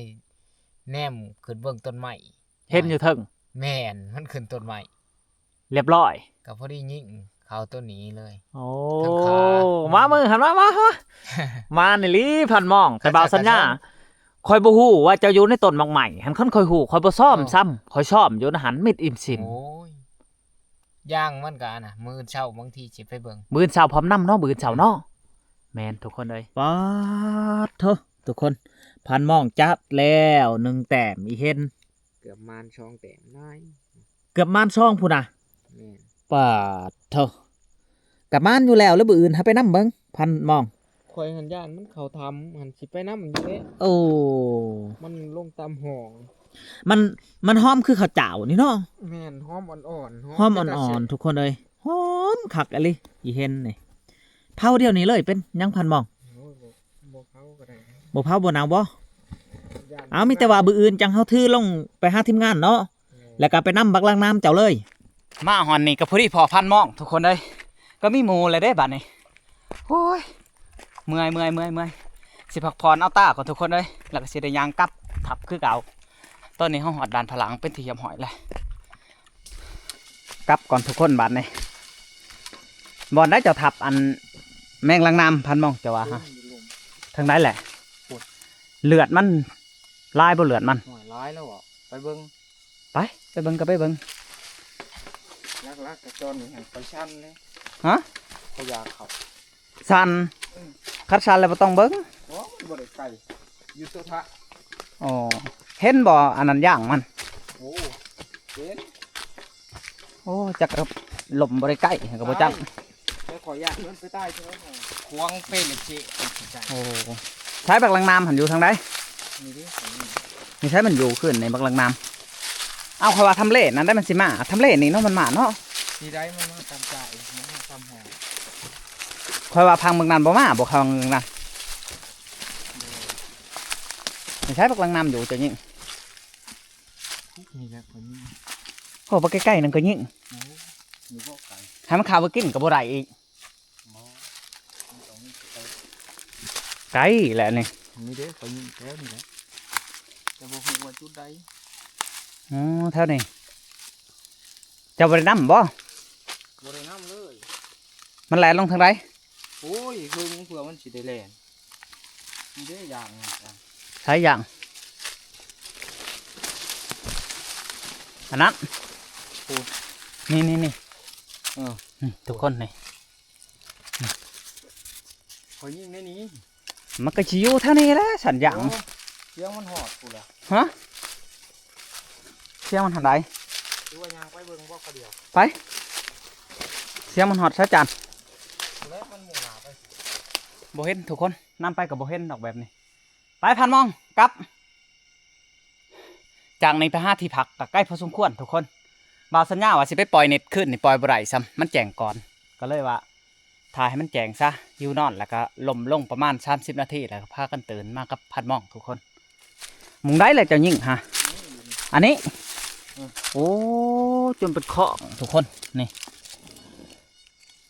ແນມຂຶ້ນເບິ່ງຕົ້ນໄມ້. ເຫັນຢູ່ເທິງ? ແມ່ນ ມັນຂຶ້ນຕົ້ນໄມ້ ລຽບຮ້ອຍ ກະພໍດີຍິງເຂົ້າໂຕນີ້ເລີຍ. ໂອ້ ທັງຂາ ມາມື້ຫັ້ນ ມາ ມາ ມາ ມານີ້ຫຼີ ພັນມອງ ແຕ່ບ່າວສັນຍາ ຂ້ອຍບໍ່ຮູ້ວ່າເຈົ້າຢູ່ໃນຕົ້ນໝາກໄມ້ຫັ້ນ ຄັນຂ້ອຍຮູ້ ຂ້ອຍບໍ່ຊ້ອມຊ້ຳ ຂ້ອຍຊ້ອມຢູ່ນະຫັ້ນ ມິດອີ່ມຊິນ. ໂອ້ຍ ຢ່າງມັນກະນະ ມື້ເຊົ້າບາງທີຊິໄປເບິ່ງ ມື້ເຊົ້າພ້ອມນຳເນາະ ມື້ເຊົ້າເນາະ. ແມ່ນທຸກຄົນເອີຍ ປາດໂທ ທຸກຄົນ ພັນມອງຈັດແລ້ວໜຶ່ງແຕ້ມ ອີເຫັນ ເກືອບມານສອງແຕ້ມ ນາຍ ເກືອບມານສອງພຸ້ນນະ. ແມ່ນ ປາດໂທ ກະມານຢູ່ແລ້ວ ແລ້ວມື້ອື່ນຫາໄປນຳເບິ່ງ ພັນມອງ. ຂ້ອຍຫັ້ນຢ້ານມັນເຂົ້າຖ້ຳ ຫັ້ນຊິໄປນຳຢູ່ເດ້. ໂອ້ ມັນລົງຕາມຮ່ອງ ມັນ ມັນຫອມຄືເຂົ້າຈ້າວນີ້ເນາະ. ແມ່ນ ຫອມອ່ອນໆ ຫອມ ຫອມອ່ອນໆ ທຸກຄົນເອີຍ ຫອມຄັກອີ່ຫຼີ ອີເຫັນນີ້ ເຜົາດຽວນີ້ເລີຍ ເປັນຫຍັງພັນມອງ? ໂອ້ຍ ບໍ່ ບໍ່ເຜົາກໍໄດ້ ບໍ່ເຜົາບໍ່ໜາວບໍ່? ເອົາ ມີແຕ່ວ່າມື້ອື່ນຈັ່ງເຮົາຖືລົງໄປຫາທີມງານເນາະ ແລ້ວກໍໄປນຳບັກລາງນ້ຳເຈົ້າເລີຍ. ມາຮອດນີ້ກໍພໍດີພໍພັນມອງ ທຸກຄົນເອີຍ ກໍມີໝູ່ແລ້ວເດ້ບາດນີ້. ໂອ້ຍ ເມື່ອຍ ເມື່ອຍ ເມື່ອຍ ເມື່ອຍ ຊິພັກຜ່ອນເອົາຕາກ່ອນທຸກຄົນເອີຍ ແລ້ວກໍຊິໄດ້ຍ່າງກັບທັບຄືເກົ່າ. ຕອນນີ້ເຮົາຮອດດ່ານພະຫຼັງເປັນທີ່ຮຽບຮ້ອຍແລ້ວ. ກັບກ່ອນທຸກຄົນບາດນີ້. ບ່ອນໃດເຈົ້າທັບອັນແມງລາງນ້ຳ ພັນມອງ ເຈົ້າວ່າຫະ? ເທິງໃດແຫຼະ? ເລືອດມັນຫຼາຍບໍ່ ເລືອດມັນ? ໂອ້ຍ ຫຼາຍແລ້ວເບາະ ໄປເບິ່ງ. ໄປ ໄປເບິ່ງກໍໄປເບິ່ງ. ຫຼັກໆກໍຕອນນີ້ຫັ້ນ ຂ້ອຍສັ່ນເດ້. ຫະ? ຂ້ອຍຢາກເຂົ້າ. ສັ່ນ. ອືມ. ຄັນສັ່ນແລ້ວບໍ່ຕ້ອງເບິ່ງ. ບໍ່ ມັນບໍ່ໄດ້ໄກ ຢູ່ໂຕທະ. ອໍ ເຫັນບໍ່ ອັນນັ້ນຢ່າງມັນ? ໂອ້ ເຫັນ. ໂອ້ ຈັກ ລົມບໍ່ໄດ້ໃກ້ກໍບໍ່ຈັກ. ແຕ່ຂ້ອຍຢ້ານມັນໄປຕາຍເທື່ອ ຂວາງເປເລເຈ. ໂອ້ ໃຊ້ບັກລາງນ້ຳຫັ້ນຢູ່ທາງໃດ? ນີ້ເດ້ ນີ້ໃຊ້ມັນຢູ່ຄືນໃນບັກລາງນ້ຳ. ເອົາ ຂ້ອຍວ່າທຳເລນັ້ນໄດ໋ມັນຊິມາ ທຳເລນີ້ເນາະ ມັນມາເນາະ. ນີ້ໄດ໋ ມັນມາຕາມໃຈ ມັນມາຕາມຫ້ອງ. ຂ້ອຍວ່າພັງເບິ່ງນັ້ນບໍ່ມາ ບໍ່ ຄັງເບິ່ງນັ້ນ. ນີ້ໃຊ້ບັກລາງນ້ຳຢູ່ ເຈົ້າຍິງ. ນີ້ແຫຼະຂ້ອຍຍິງ. ໂອ້ ບັກໃກ້ໆນັ້ນກໍຍິງ. ໂອ້ ນີ້ບໍ່ໄກ ໃຫ້ມັນເຂົ້າໄປກິນກໍບໍ່ໄດ້ອີກ. ບໍ່ ມັນຕ້ອງມີໄກ ໄກແຫຼະນີ້. ນີ້ເດ້ ຂ້ອຍຍິງແຖວນີ້ແຫຼະ ແຕ່ບໍ່ຮູ້ວ່າຈຸດໃດ. ອໍ ແຖວນີ້ ເຈົ້າບໍ່ໄດ້ນຳບໍ່? ບໍ່ໄດ້ນຳເລີຍ. ມັນແລ່ນລົງທາງໃດ? ໂອ້ຍ ເຫິງເພື່ອມັນຊິໄດ້ແລ່ນ. ນີ້ເດ້ ຢ່າງ ໃຊ້ຢ່າງ ອັນນັ້ນ. ໂອ້ ນີ້ໆໆ. ເອີ ນີ້ ທຸກຄົນນີ້. ຂ້ອຍຍິງໃນນີ້ ມັນກໍຊິຢູ່ແຖວນີ້ແຫຼະ ສັນຢາງ. ໂອ້ ສຽງມັນຮອດພຸ້ນລະ. ຮະ? ສຽງມັນທາງໃດ? ຫຼືວ່າຍ່າງໄປເບິ່ງບໍ່ ຄະດຽວ? ໄປ. ສຽງມັນຮອດໃສ ຈານ? ພຸ້ນແຫຼະ ມັນມຸ່ງໜ້າໄປ. ບໍ່ເຫັນທຸກຄົນ ນຳໄປກໍບໍ່ເຫັນດອກແບບນີ້. ໄປ ພັນມອງ ກັບ. ຈາກນີ້ໄປຫາທີ່ພັກກໍໄກພໍສົມຄວນທຸກຄົນ. ບ່າວສັນຍາວ່າຊິໄປປ່ອຍເນັດຄືນນີ້ ປ່ອຍບໍ່ໄດ້ຊ້ຳ ມັນແຈ້ງກ່ອນ ກໍເລີຍວ່າຖ້າໃຫ້ມັນແຈ້ງຊະ ຢູ່ນອນ ແລ້ວກໍລົມລົງປະມານສາມສິບນາທີ ແລ້ວກໍພາກັນຕື່ນມາກັບພັນມອງທຸກຄົນ. ໝ່ອງໃດແຫຼະເຈົ້າຍິງຫະ? ອັນນີ້? ເອີ ໂອ້ ຈົນເປັນຂອງທຸກຄົນ ນີ້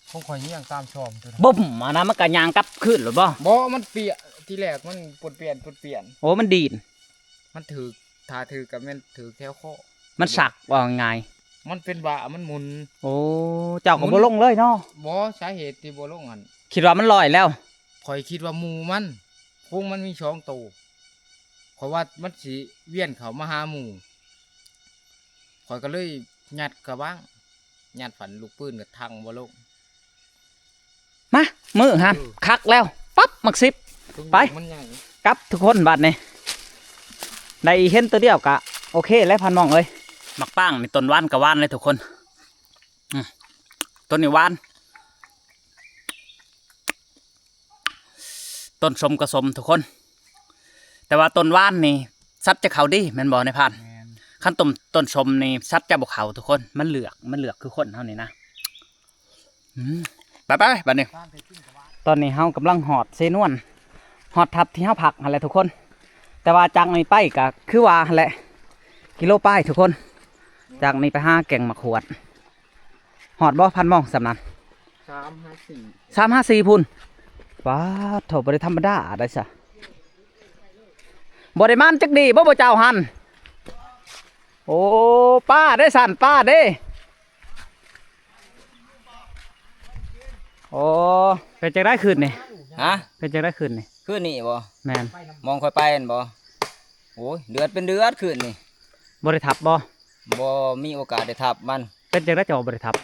ຂອງຂ້ອຍຍິງຕາມຊອມຕົວນັ້ນ ບຶ້ມ ອັນນັ້ນມັນກະຍ່າງກັບຄືນໂລດບໍ່? ບໍ່ ມັນປ່ຽນ ທີແລກມັນປົດປ່ຽນ ປົດປ່ຽນ ໂອ້ ມັນດີດ ມັນຖືກ ຖ້າຖືກກະແມ່ນຖືກແຖວຄໍ ມັນສັກ ເວົ້າງ່າຍ ມັນເປັນຫວ້າ ມັນໝຸນ ໂອ້ ເຈົ້າກະບໍ່ລົງເລີຍເນາະ? ບໍ່ ສາເຫດທີ່ບໍ່ລົງຫັ້ນ ຄິດວ່າມັນລອຍແລ້ວ ຂ້ອຍຄິດວ່າໝູ່ມັນ ຄົງມັນມີສອງໂຕ ຂ້ອຍວ່າມັນຊິວຽນເຂົ້າມາຫາໝູ່ ຂ້ອຍກະເລີຍຍັດກະບັງ ຍັດຟັນລູກປືນກະທັ່ງບໍ່ລົງ ມາ ມື້ຫັ້ນ ເອີ ຄັກແລ້ວ ປັບ ໝາກສິບ ໄປ ມັນໃຫຍ່ ກັບທຸກຄົນບາດນີ້ ໄດ້ອີເຫັນໂຕດຽວກະໂອເຄແລ້ວ ພັນໝ່ອງເອີຍ ໝາກປາງນີ້ຕົ້ນຫວານກະຫວານເລີຍທຸກຄົນ ອືມ ຕົ້ນນີ້ຫວານ ຕົ້ນສົ້ມກະສົ້ມທຸກຄົນ ແຕ່ວ່າຕົ້ນຫວານນີ້ສັດຈະເຂົ້າດີແມ່ນບໍ່ນາຍພານ? ແມ່ນ ຄັນຕົ້ນ ຕົ້ນສົ້ມນີ້ສັດຈະບໍ່ເຂົ້າທຸກຄົນ ມັນເລືອກ ມັນເລືອກຄືຄົນເຮົານີ້ນະ ອືມ ໄປໆ ບາດນີ້ ຕອນນີ້ເຮົາກຳລັງຮອດເຊນວນ ຮອດທັບທີ່ເຮົາພັກຫັ້ນແຫຼະທຸກຄົນ ແຕ່ວ່າຈາກນີ້ໄປກະຄືວ່າຫັ້ນແຫຼະ ກິໂລປາຍທຸກຄົນ ຈາກນີ້ໄປຫາແກ່ງໝາກຂວດ ຮອດບໍ່ ພັນໝ່ອງ ສ່ຳນັ້ນ? ສາມຫາສີ່ ສາມຫາສີ່ພຸ້ນ ປາດໂທ້ ບໍ່ໄດ້ທຳມະດາໄດ໋ຊະ ບໍ່ໄດ້ມັນຈັກດີບໍ່ ບໍ່ເຈົ້າຫັ້ນ ໂອ້ ປາເດ້ຊັ້ນ ປາເດ້ ໂອ້ ເປັນຈັ່ງໃດຄືນນີ້? ຮະ? ເປັນຈັ່ງໃດຄືນນີ້? ຄືນນີ້ບໍ່? ແມ່ນ ໝ່ອງຂ້ອຍໄປຫັ້ນບໍ່? ໂອ້ຍ ເດືອດເປັນເດືອດຄືນນີ້ ບໍ່ໄດ້ທັບບໍ່? ບໍ່ມີໂອກາດໄດ້ທັບມັນ ເປັນຈັ່ງໃດເຈົ້າບໍ່ໄດ້ທັບ?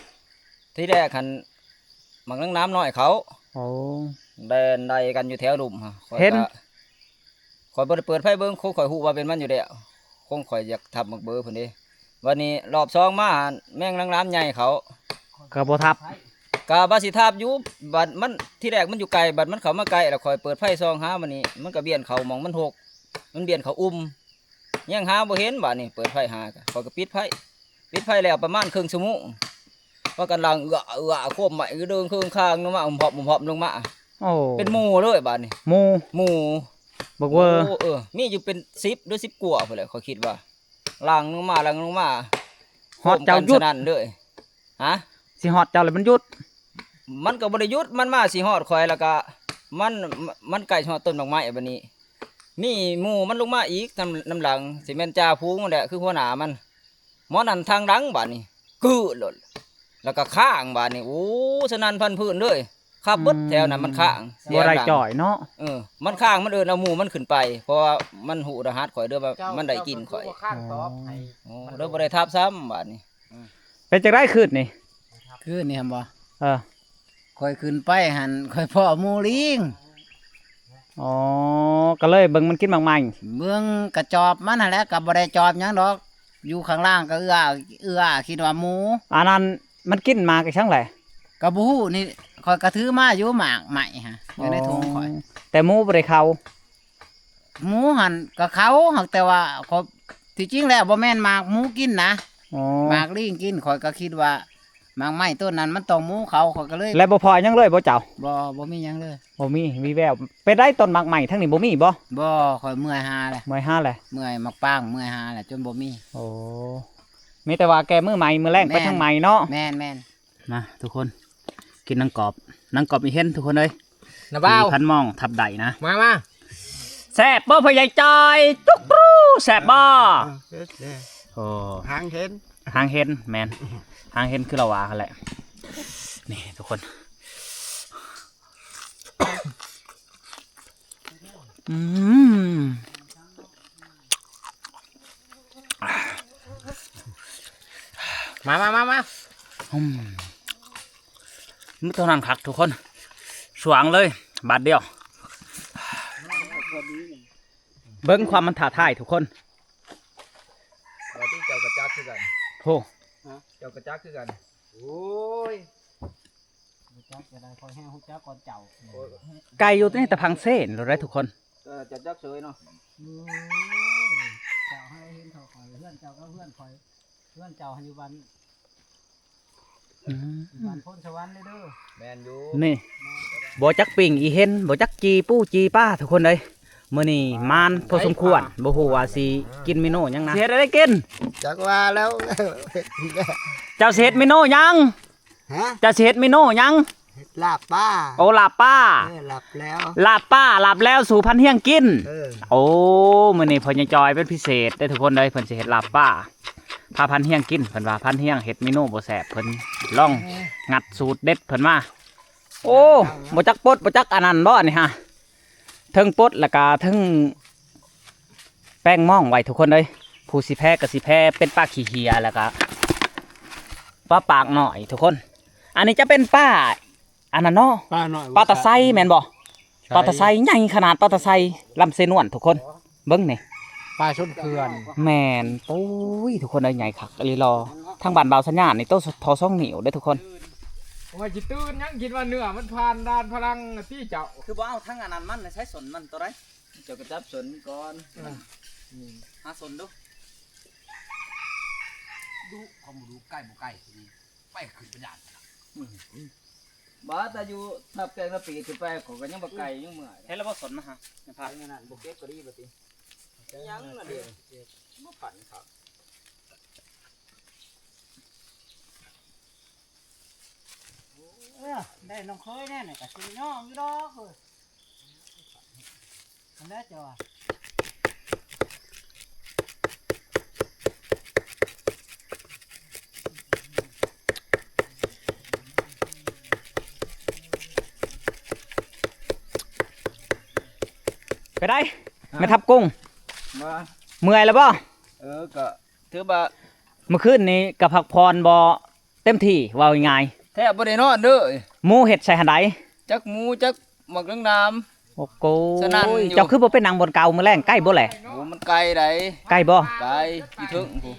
ທີແລກຫັ້ນ ໝາກນາງນ້ຳນ້ອຍເຂົາ ໂອ້ ແລ່ນໄລ່ກັນຢູ່ແຖວລຸ່ມ ຂ້ອຍ ເຫັນ ກະ ຂ້ອຍບໍ່ໄດ້ເປີດໄຟເບິ່ງ ຄົງຂ້ອຍຮູ້ວ່າເປັນມັນຢູ່ແລ້ວ ຄົງຂ້ອຍຢາກທັບໝາກເບີພຸ້ນເດ້ ບາດນີ້ລອບສອງມາ ແມງນາງລາມໃຫຍ່ເຂົາ ກະບໍ່ທັບ ກະວ່າຊິທັບຢູ່ ບາດມັນ ທີແລກມັນຢູ່ໄກ ບາດມັນເຂົ້າມາໃກ້ ແລ້ວຂ້ອຍເປີດໄຟສ່ອງຫາ ບາດນີ້ມັນກະບ້ຽນເຂົ້າ ໝ່ອງມັນຮົກ ມັນບ້ຽນເຂົ້າອຸ່ມ ແຍງຫາບໍ່ເຫັນ ບາດນີ້ເປີດໄຟຫາ ຂ້ອຍກະປິດໄຟ ປິດໄຟແລ້ວປະມານເຄິ່ງຊົ່ວໂມງ ພາກັນຫຼັ່ງເອືອໆ ຄວາມໄໝ້ເດີງເຄີງຄາງລົງມາ ຫຸ້ມຫອບໆ ລົງມາ ໂອ້ ເປັນໝູ່ເລີຍບາດນີ້ ໝູ່ ໝູ່ ບັກເວີ ໂອ້ ເອີ ມີຢູ່ເປັນສິບ ຫຼື ສິບກວ່າພຸ້ນແຫຼະ ຂ້ອຍຄິດວ່າ ຫຼັ່ງລົງມາ ຫຼັ່ງລົງມາ ຮອດເຈົ້າຢຸດ ໂຮມກັນສະນັ້ນເລີຍ ຮະ? ຊິຮອດເຈົ້າແລ້ວມັນຢຸດ ມັນກະບໍ່ໄດ້ຢຸດ ມັນມາຊິຮອດຂ້ອຍ ແລ້ວກະ ມັນ ມັນໃກ້ຮອດຕົ້ນໝາກໄມ້ ບາດນີ້ ມີໝູ່ມັນລົງມາອີກ ນຳ ນຳຫຼັງ ຊິແມ່ນຈ່າຝູງຫັ້ນແຫຼະ ຄືຫົວໜ້າມັນ ໝໍນັ້ນທາງຫຼັງບາດນີ້ ກືດໂລດ ແລ້ວກະຄ້າງບາດນີ້ ໂອ້ ສະໜັ່ນພັນພື້ນເລີຍ ຄັບເບິດ ອືມ ແຖວນັ້ນມັນຄ້າງ ບໍ່ໄດ້ຈ່ອຍເນາະ ເອີ ມັນຄ້າງ ມັນເອີ້ນເອົາໝູ່ມັນຂຶ້ນໄປ ເພາະວ່າມັນຮູ້ລະຫັດຂ້ອຍເດີວ່າ ເຈົ້າ ມັນໄດ້ກິ່ນຂ້ອຍ ເຈົ້າກໍຄືວ່າຄ້າງຕອບໃຫ້ ໂອ້ ມັນ ເລີຍບໍ່ໄດ້ທັບຊ້ຳບາດນີ້ ເປັນຈັ່ງໃດຄືນນີ້? ຄືນນີ້ຫັ້ນບໍ່? ເອີ ຂ້ອຍຂຶ້ນໄປຫັ້ນ ຂ້ອຍພໍ້ໝູ່ລີງ ອໍ ກະເລີຍເບິ່ງມັນກິນໝາກໄມ້ ເບິ່ງກະຈອບມັນຫັ້ນແຫຼະ ກະບໍ່ໄດ້ຈອບຫຍັງດອກ ຢູ່ຂ້າງລ່າງກະເອື້ອ ເອື້ອ ຄິດວ່າໝູ ອັນນັ້ນມັນກິນໝາກອີ່ຫຍັງແຫຼະ? ກະບໍ່ຮູ້ນີ້ ຂ້ອຍກະຖືມາຢູ່ໝາກໄມ້ຫັ້ນ ຢູ່ໃນຖົງຂ້ອຍ ອໍ ແຕ່ໝູບໍ່ໄດ້ເຂົ້າ ໝູຫັ້ນກະເຂົ້າ ຫາກແຕ່ວ່າ ທີ່ຈິງແລ້ວບໍ່ແມ່ນໝາກໝູກິນນະ ອໍ ໝາກລີງກິນ ຂ້ອຍກະຄິດວ່າ ໝາກໄມ້ຕົ້ນນັ້ນມັນຕ້ອງໝູເຂົ້າ ຂ້ອຍກະເລີຍ ແລະບໍ່ພໍ້ຫຍັງເລີຍບໍ່ເຈົ້າ? ບໍ່ ບໍ່ມີຫຍັງເລີຍ ບໍ່ມີ ມີແວວ ເປັນໃດຕົ້ນໝາກໄມ້ທາງນີ້ບໍ່ມີບໍ່? ບໍ່ ຂ້ອຍເມື່ອຍຫາແຫຼະ ເມື່ອຍຫາແຫຼະ ເມື່ອຍໝາກປາງ ເມື່ອຍຫາແຫຼະ ຈົນບໍ່ມີ ໂອ້ ມີແຕ່ວ່າແກ່ມື້ໃໝ່ ມື້ແລງໄປທາງໃໝ່ເນາະ ແມ່ນໆ ມາທຸກຄົນ ກິນໜັງກອບ ໜັງກອບອີ່ເຫັນທຸກຄົນເອີຍ ນ້າບ່າວ ທີ່ພັນໝ່ອງທັບໄດ້ນະ ມາ ມາ ແຊບບໍ່ພໍ່ໃຫຍ່ຈອຍ? ຈຸກຣູ ແຊບບໍ່? ເອີ ໂອ້ ຫາງເຫັນ ຫາງເຫັນ ແມ່ນ ຫາງເຫັນຄືລາວວ່າຫັ້ນແຫຼະ ນີ້ທຸກຄົນ ອືມ ມາ ມາ ມາ ມາ ອືມ ມີເທົ່ານັ້ນຄັກທຸກຄົນ ສວງເລີຍ ບາດດຽວ ເບິ່ງຄວາມມັນທ້າທາຍທຸກຄົນ ບາດນີ້ເຈົ້າກະຈັກຄືກັນ ໂອ້ ເຈົ້າກະຈັກຄືກັນ ໂອ້ຍ ຮູ້ຈັກຈະໄດ້ ຂ້ອຍແຮ່ງຮູ້ຈັກກ່ອນເຈົ້າ ໄກຢູ່ນີ້ແຕ່ພັງເຊນໂລດໄດ໋ທຸກຄົນ ເອີ ເຈົ້າຈັກເສີຍເນາະ ໂອ້ຍ ເຈົ້າໃຫ້ເຫັນເຂົາຂ້ອຍ ເຮືອນເຈົ້າກັບເຮືອນຂ້ອຍ ເຮືອນເຈົ້າຫັ້ນຢູ່ບ້ານ ອືມ ບ້ານໂພນສະຫວັນເດີ ແມ່ນຢູ່ ນີ້ ແມ່ນ ບໍ່ຈັກປີ້ງອີ່ເຫັນ ບໍ່ຈັກຈີ່ປູຈີ່ປາທຸກຄົນເອີຍ ມື້ນີ້ໝານພໍສົມຄວນ ບໍ່ຮູ້ວ່າຊິກິນເມນູຫຍັງນະ. ຊິເຮັດອະໄລກິນ? ຈັກວ່າແລ້ວ. ເຈົ້າຊິເຮັດເມນູຫຍັງ? ຮະ? ເຈົ້າຊິເຮັດເມນູຫຍັງ? ເຮັດລາບປາ. ໂອ້ ລາບປາ. ເອີ ລາບແລ້ວ ລາບປາ ລາບແລ້ວສູ່ພັນຮຽງກິນ. ເອີ ໂອ້ ມື້ນີ້ພໍ່ໃຫຍ່ຈອຍເປັນພິເສດເດີ້ທຸກຄົນເອີຍ ເພິ່ນຊິເຮັດລາບປາ ພາພັນຮຽງກິນ. ເພິ່ນວ່າພັນຮຽງເຮັດເມນູບໍ່ແຊບ ເພິ່ນລອງ ເອີ ງັດສູດເດັດເພິ່ນມາ. ໂອ້ ບໍ່ຈັກປົດ ບໍ່ຈັກອັນນັ້ນບໍ່ນີ້ຮະ? ເທິງປົດແລ້ວກະເທິງແປ້ງມອງໄວ້ທຸກຄົນເອີຍ. ຜູ້ຊິແພກໍຊິແພເປັນປາຂີ້ເຫຍ ແລ້ວກະປາປາກນ້ອຍທຸກຄົນ. ອັນນີ້ຈະເປັນປາ ອັນນັ້ນເນາະ ປານ້ອຍ ປາຕາໄຊແມ່ນບໍ່? ໃຊ່ ປາຕາໄຊໃຫຍ່ຂະໜາດ ປາຕາໄຊລຳເຊນວນທຸກຄົນ. ເບິ່ງນີ້ ປາຊົນເຂື່ອນ. ແມ່ນ. ໂອ້ຍ ທຸກຄົນເອີຍ ໃຫຍ່ຄັກອີ່ຫຼີຫຼໍ. ທາງບ້ານບ່າວສັນຍານີ້ໂຕທໍ່ສອງນິ້ວເດີ້ທຸກຄົນ. ວ່າຊິຕື່ນຫຍັງ ຄິດວ່າເນື້ອມັນຜ່ານດ່ານພະລັງຕິເຈົ້າ. ຄືບໍ່ເອົາທັງອັນນັ້ນມັນ ໃຊ້ສົ້ນມັນໂຕໃດ? ເຈົ້າກໍຈັບສົ້ນກ່ອນ. ເອີ ຫາສົ້ນດູ. ດຸ ຄວາມບໍ່ດຸ ໃກ້ບໍ່ໃກ້ ໄປຂຶ້ນປັນຍາ. ບໍ່ ແຕ່ຢູ່ທັບແປງລະປີຂຶ້ນໄປ ຂ້ອຍກໍຍັງບໍ່ໄກ ຍັງເມື່ອຍ. ເຫັນແລ້ວບໍ່ສົນນະຮະ ໃນພາກນັ້ນ ບໍ່ເກັບກໍດີບັດນີ້. ຍັງນະເດ ບໍ່ພັນຄັກ. ເອີ ໄດ້ນ້ອງເຂີຍແນ່ນີ້ ກໍຊິໄດ້ຍ້ອງຢູ່ດອກເອີຍ. ອັນໃດເຈົ້າວ່າ ເປັນໃດ ຮະ ແມ່ທັບກຸ້ງ? ວ່າ ເມື່ອຍແລ້ວບໍ່? ເອີ ກໍຖືວ່າ ມື້ຄືນນີ້ກໍພັກຜ່ອນບໍ່ ເຕັມທີ່ ເວົ້າງ່າຍໆ ແທບບໍ່ໄດ້ນອນເດີ້. ໝູເຮັດໃສ່ຫັ້ນໃດ? ຈັກໝູ ຈັກໝາກນາງນາມ. ໂອ້ໂກ ສະນັ້ນຢູ່. ເຈົ້າຄືບໍ່ໄປນັ່ງບ່ອນເກົ່າມື້ແລງ? ໃກ້ບໍ່ແຫຼະ? ໂອ້ ມັນໄກໃດ໋. ໄກບໍ່? ໄກ ຢູ່ເທິງພຸ້ນ.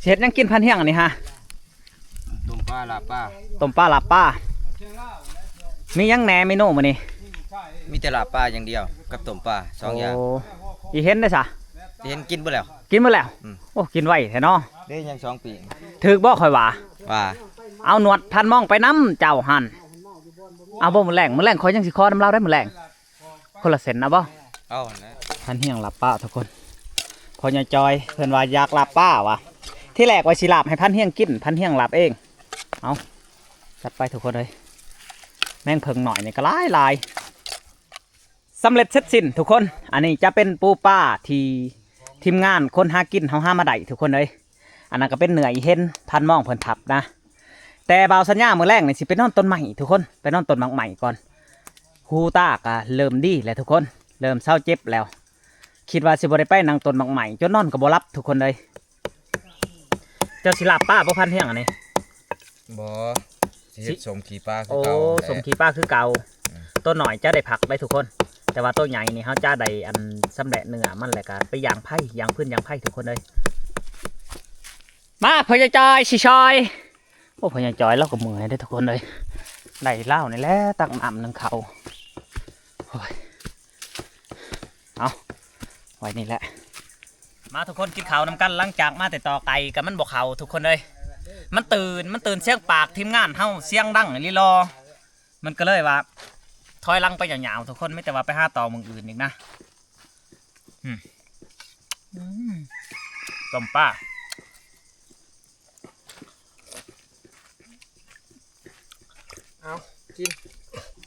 ຊິເຮັດຫຍັງກິນພັນຮຽງອັນນີ້ຮະ? ຕົ້ມປາ ລາບປາ. ຕົ້ມປາ ລາບປາ. ມີຫຍັງແດ່ເມນູມື້ນີ້? ມີແຕ່ລາບປາຢ່າງດຽວ ກັບຕົ້ມປາ ສອງຢ່າງ. ໂອ້ ອີເຫັນເດ້ຊະ? ອີເຫັນກິນເບິດແລ້ວ. ກິນໝົດແລ້ວ? ອືມ. ໂອ້ ກິນໄວແທ້ເນາະ. ເດ້ ຍັງສອງປີ. ຖືກບໍ່ຂ້ອຍວ່າ? ວ່າ ເອົາໜວດພັນມອງໄປນຳເຈົ້າຫັ້ນ. ເອົາບໍ່ມື້ແລງ? ມື້ແລງຂ້ອຍຍັງຊິຂໍນຳລາວໄດ໋ມື້ແລງ. ຄົນລະເສັ້ນເອົາບໍ່? ເອົາຫັ້ນແຫຼະ. ພັນຮຽງລາບປາທຸກຄົນ. ພໍ່ໃຫຍ່ຈອຍເພິ່ນວ່າຢາກລາບປາວ່າ. ທີແລກວ່າຊິລາບໃຫ້ພັນຮຽງກິນ, ພັນຮຽງລາບເອງ. ເອົາ ຈັດໄປທຸກຄົນເອີຍ. ແມງເຜິ້ງນ້ອຍນີ້ກໍຫຼາຍໆ. ສຳເລັດເສັດສິ້ນທຸກຄົນ. ອັນນີ້ຈະເປັນປູປາທີ່ທີມງານຄົນຫາກິນເຮົາຫາມາໄດ້ທຸກຄົນເອີຍ. ອັນນັ້ນກໍເປັນເນື້ອອີເຫັນ ພັນມອງເພິ່ນທັບນະ. ແຕ່ບ່າວສັນຍາມື້ແລງນີ້ຊິໄປນອນຕົ້ນໄມ້ທຸກຄົນ, ໄປນອນຕົ້ນໝາກໄມ້ກ່ອນ. ຫູຕາກໍເລີ່ມດີແລ້ວທຸກຄົນ, ເລີ່ມເຊົາເຈັບແລ້ວ. ຄິດວ່າຊິບໍ່ໄດ້ໄປນັ່ງຕົ້ນໝາກໄມ້ ຈົນນອນກໍບໍ່ຫຼັບທຸກຄົນເອີຍ. ເຈົ້າຊິລາບປາບໍ່ ພັນຮຽງອັນນີ້? ບໍ່ ຊິເຮັດ ຊິ ສົ້ມຂີ້ປາຄືເກົ່າ. ໂອ້ ແຫຼະ ສົ້ມຂີ້ປາຄືເກົ່າ. ອືມ ໂຕນ້ອຍຈະໄດ້ພັກໄດ້ທຸກຄົນ, ແຕ່ວ່າໂຕໃຫຍ່ນີ້ເຮົາຈະໄດ້ອັນຊຳແຫຼະເນື້ອມັນ ແລ້ວກໍໄປຍ່າງໄຟ ຍ່າງຟືນຍ່າງໄຟທຸກຄົນເອີຍ. ມາ ພໍ່ໃຫຍ່ຈອຍຊິຊ່ອຍ. ໂອ້ ພໍ່ໃຫຍ່ຈອຍລາວກໍເມື່ອຍເດ້ທຸກຄົນເອີຍ. ໄດ້ລາວນີ້ແຫຼະ ຕັກນ້ຳໜຶ້ງເຂົ້າ. ໂອ້ຍ ເອົາ ໄວ້ນີ້ແຫຼະ. ມາທຸກຄົນກິນເຂົ້ານຳກັນ. ຫຼັງຈາກມາແຕ່ຕໍ່ໄກ່ກໍມັນບໍ່ເຂົ້າທຸກຄົນເອີຍ. ມັນຕື່ນ ມັນຕື່ນສຽງປາກທີມງານເຮົາສຽງດັງອີ່ຫຼີຫຼໍ. ມັນກໍເລີຍວ່າຖອຍຫຼັງໄປຍາວໆທຸກຄົນ, ມີແຕ່ວ່າໄປຫາຕໍ່ມື້ອື່ນອີກນະ. ອືມ ອືມ ຕົ້ມປາ. ເອົາ ກິນ.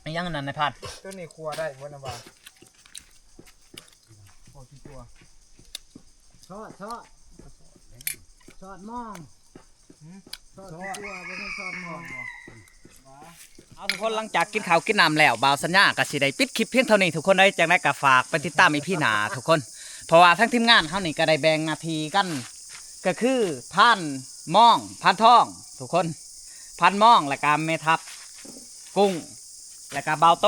ອີຫຍັງອັນນັ້ນນາຍພານ? ຕົວນີ້ຂົ້ວໄດ້ບໍ່ນະວ່າ? ໂອ້ ຊິຕົວ ຊອດ ຊອດ ຊອດມອງ. ຫືມ? ຊອດ ຊອດ ຊິຕົວ ບໍ່ແມ່ນຊອດມອງ. ເອົາ ທຸກຄົນ ຫຼັງຈາກກິນເຂົ້າກິນນ້ຳແລ້ວ ບ່າວສັນຍາກໍຊິໄດ້ປິດຄລິບພຽງເທົ່ານີ້ທຸກຄົນເອີຍ. ຈັ່ງໃດກໍຝາກໄປຕິດຕາມອີພີໜ້າທຸກຄົນ, ເພາະວ່າທາງທີມງານເຮົານີ້ກໍໄດ້ແບ່ງໜ້າທີ່ກັນ ກໍຄືພານມອງ ພານທອງທຸກຄົນ, ພານມອງ ແລ້ວກໍແມ່ທັບກຸ້ງ ແລ້ວກໍບ່າວໂຕ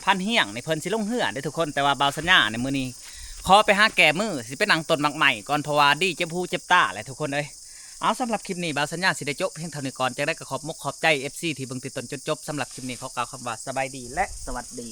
ພານຮຽງນີ້ເພິ່ນຊິລົງເຮືອເດ້ທຸກຄົນ. ແຕ່ວ່າບ່າວສັນຍາໃນມື້ນີ້ຂໍໄປຫາແກ້ມື ຊິໄປນັ່ງຕົ້ນໝາກໄມ້ກ່ອນ ເພາະວ່າດີເຈັບຫູເຈັບຕາແຫຼະທຸກຄົນເອີຍ. ເອົາ ສຳລັບຄລິບນີ້ບ່າວສັນຍາຊິໄດ້ຈົບພຽງເທົ່ານີ້ກ່ອນ. ຈັ່ງໃດກໍຂອບມົກຂອບໃຈເອັຟຊີທີ່ເບິ່ງແຕ່ຕົ້ນຈົນຈົບ. ສຳລັບຄລິບນີ້ຂໍກ່າວຄຳວ່າສະບາຍດີ ແລະ ສະຫວັດດີ.